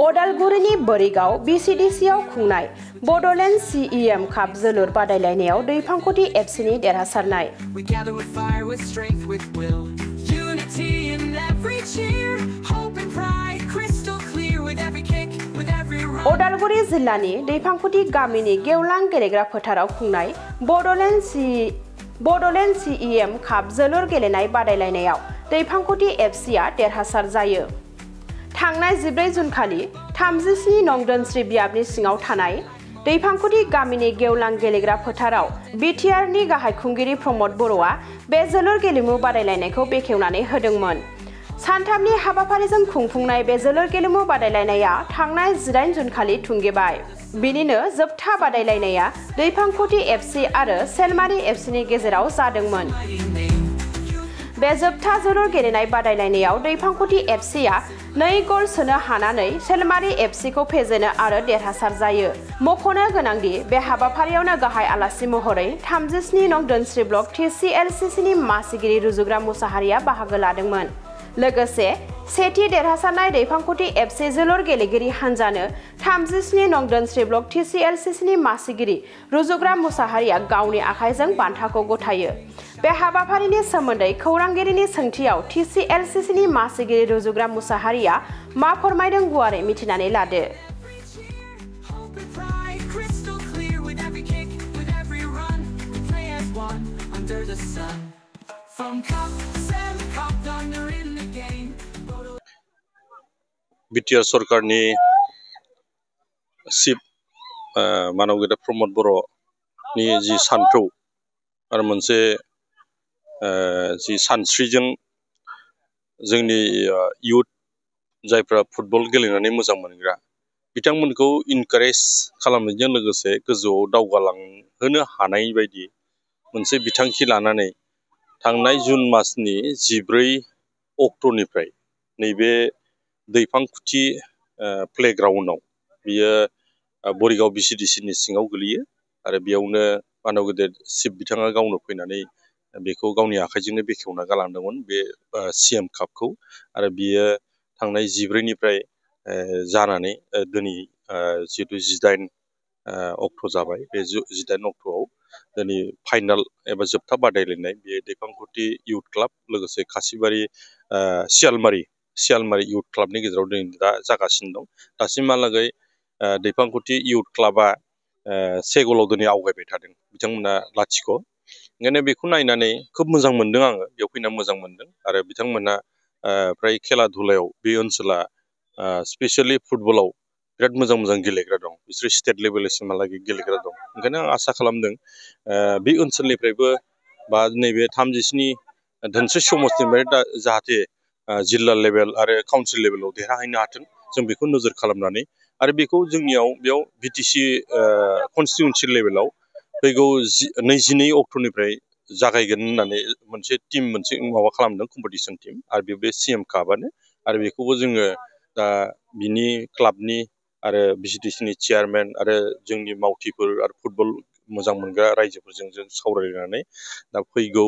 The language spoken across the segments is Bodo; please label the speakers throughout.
Speaker 1: अदालगुरिनि बोरिगाव BCDCआव खुंनाय बड'लेण्ड CEM काप जोलुर बादायलायनायाव दैफांखथि FCनि देरहासारनाय। अदालगुरि जिल्लानि दैफांखथि गामिनि गेवलां गेलेग्रा फोथाराव खुंनाय बड'लेण्ड CEM काप जोलुर गेलेनाय बादायलायनायाव दैफांखथि FCआ देरहासार जायो। थांनाय 14 जुन खालि 37 नं दोनस्रि बियाबनि सिङाव थानाय दैफांखथि गामिनि गेवलां गेलेग्रा फोथाराव BTRनि गाहाय खुंगिरि प्रमद बर'आ बे जोलुर गेलेमु बादायलायनायखौ बेखेवनानै होदोंमोन। सानथामनि हाबाफारिजों खुंफुंनाय बे जोलुर गेलेमु बादायलायनाया थांनाय 18 जुन खालि थुंगेबाय। बिनिनो जोबथा बादायलायनाया दैफांखथि FC आरो सेलमारि FCनि गेजेराव जादोंमोन। बे जोबथा जोलुर गेलेनाय बादायलायनायाव दैफांखथि FCआ 2 गल सोनो हानानै सेलमारि FCखौ फेजेनो आरो देरहासार जायो। मख'नो गोनांदि बे हाबाफारियावनो गाहाय आलासि महरै 37 नं दोनस्रि ब्लक TCLCCनि मासिगिरि रुजुग्रा मुसाहारिया बाहागो लादोंमोन। लोगोसे सेथि देरहासारनाय दैफांखथि FC जोलुर गेलेगिरि हान्जानो 37 नं दोनस्रि ब्लक TCLCCनि मासिगिरि रुजुग्रा मुसाहारिया गावनि आखाइजों बान्थाखौ गथायो। बे हाबाफारिनि सोमोन्दै खौरांगिरिनि सोंथियाव TCLCCनि मासिगिरि रुजुग्रा मुसाहारिया मा फोरमायदों गुवारै मिथिनानै लादो।
Speaker 2: BTR सरकारनि चिफ मानगेदा प्रमद बर'नि जि सान्थौ आरो मोनसे जि सानस्रिजों जोंनि इयुथ जायफ्रा फुटबल गेलेनानै मोजां मोनग्रा बिथांमोनखौ इनकारेज खालामनायजों लोगोसे गोजौआव दावगालांहोनो हानाय बायदि मोनसे बिथांखि लानानै थांनाय जुन मासनि 14 अक्ट'निफ्राय नैबे दैफांखथि प्लेग्राउन्डआव बियो बोरिगाव BCDCनि सिङाव गोलैयो आरो बेयावनो मानगेदा चिफ बिथाङा गावनो फैनानै बेखौ गावनि आखाइजोंनो बेखेवना गालांदोंमोन बे CM कापखौ आरो बियो थांनाय 14 निफ्राय जानानै दिनै जिहेतु 18 अक्ट' जाबाय बे 18 अक्ट'आव दिनै फाइनाल एबा जोबथा बादायलायनाय बे दैफांखथि इयुथ क्लाब लोगोसे खासिबारि सियालमारि इयुथ क्लाबनि गेजेराव दिनै दा जागासिनो दं। दासिमहालागै दैफांखथि इयुथ क्लाबा 1 गलाव दिनै आवगायबाय थादों, बिथांमोना 0। ओंखायनो बेखौ नायनानै खोब मोजां मोनदों आङो, बेयाव फैना मोजां मोनदों आरो बिथांमोना फ्राय खेला धुलायाव बे ओनसोला स्पेसियेलि फुटबलाव बिराद मोजां गेलेग्रा दं, बिसोर स्टेट लेभेलसिमहालागै गेलेग्रा दं। ओंखायनो आं आसा खालामदों बे ओनसोलनिफ्रायबो बा नैबे 37 दोनस्रि समस्तिनिफ्राय जाहाथे जिल्ला लेभेल आरो काउन्सिल लेभेलाव देरहाहैनो हाथों जों बेखौ नोजोर खालामनानै आरो बेखौ जोंनियाव बेयाव BTC कनस्टिटिउन्सि लेभेलाव फैगौ 22 अक्ट'निफ्राय जागायगोन होननानै मोनसे माबा खालामदों, कम्पिटिसन टिम आरो बे CM कापआनो आरो बेखौबो जोङो दा बिनि क्लाबनि आरो BCDCनि चेयारमेन आरो जोंनि मावथिफोर आरो फुटबल मोजां मोनग्रा रायजोफोरजों जों सावरायनानै दा फैगौ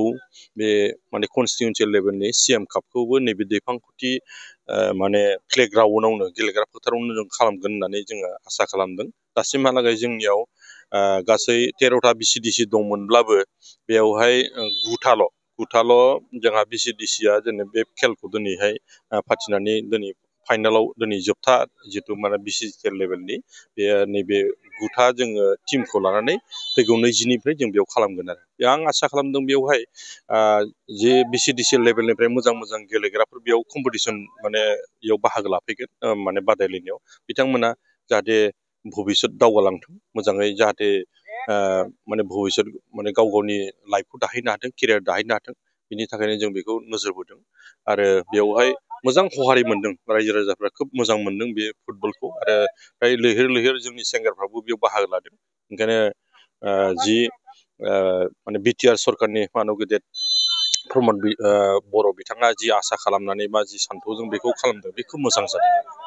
Speaker 2: बे कनस्टिटिउन्सि लेभेलनि CM कापखौबो नैबे दैफांखथि प्लेग्राउन्डआवनो गेलेग्रा फोथारावनो जों खालामगोन होननानै जोङो आसा खालामदों। दासिमहालागै जोंनियाव गासै 13टा BCDC दंमोनब्लाबो बेवहाय 9टाल' जोंहा BCDCआ जोंनो बे खेलखौ दिनैहाय फाथिनानै दिनै फाइनालाव दिनै जोबथा जिथु BCDC लेभेलनि बे नैबे 9टा जोङो टिमखौ लानानै फैगौ 22निफ्राय जों बेयाव खालामगोन आरो आं आसा खालामदों बेवहाय जे BCDC लेभेलनिफ्राय मोजां गेलेग्राफोर बेयाव कम्पिटिसन बेयाव बाहागो लाफैगोन बादायलायनायाव बिथांमोना जाहाथे भबिसत दावगालांथों मोजाङै जाहाथे भबिसत गाव गावनि लाइफखौ दाहैनो हाथों, केरियार दाहैनो हाथों, बिनि थाखायनो जों बेखौ नोजोर बोदों आरो बेवहाय मोजां खहारि मोनदों, रायजो राजाफ्रा खोब मोजां मोनदों बे फुटबलखौ आरो फ्राय लैहोर जोंनि सेंग्राफ्राबो बेयाव बाहागो लादों। ओंखायनो जि BTR सरकारनि मानगेदा प्रमद बर' बिथाङा जि आसा खालामनानै बा जि सान्थौजों बेखौ खालामदों बे खोब मोजां जादों।